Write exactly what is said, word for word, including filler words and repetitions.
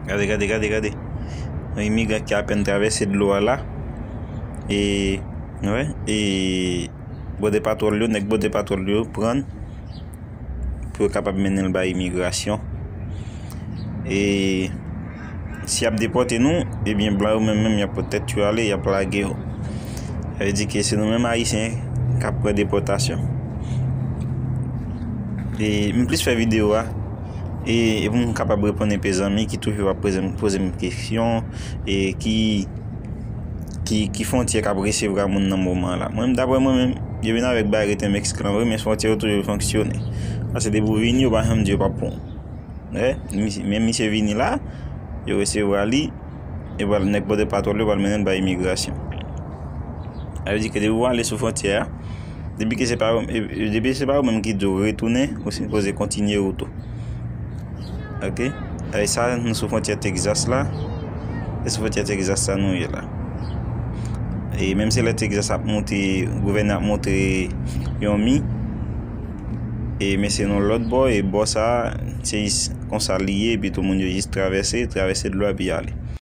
Gade, gade, gade, gade. Yon imigran ki apèn travèse dlo a la. E, wè, e, bòdè patwòl yo, nèg bòdè patwòl yo pran pou yo kapab mennen l bay imigrasyon. E si y ap depòte nou, ebyen, blan yo menm, menm, y ap pran tèt yo ale, y ap lage yo. Sa vle di ke se nou menm Ayisyen k ap pran depòtasyon. E m plis fè videyo a, e, e pou m kapab reponn enpe zanmi ki toujou ap poze m, poze m kesyon, e ki, ki, ki fwontyè k ap resevwa moun nan moman la. Mwen, daprè mwen menm, yo vin avèk barèt an Meksik lan vre, men fwontyè yo toujou fonksyone. Paske depi w vini, yo pa janm di yo p ap pran w. Wè, misye, men misye vini la, yo resevwa li, e pral nèg bòdè patwòl yo pral mennen l bay imigrasyon. Sa vle di ke depi w ale sou fwontyè a, depi ke se pa, e, e, depi se pa ou menm ki di w retounen, ou sipoze kontinye wout ou. Oke? E sa, nou sou fwontyè Texas la. E sou fwontyè Texas la nou ye la. E menm se lè Texas ap monte, gouvènè ap monte yon mi, e men se nan lòt bò, e bò sa, se jis konsa li ye, epi tout moun yo jis travèse, travèse dlo a, epi ale.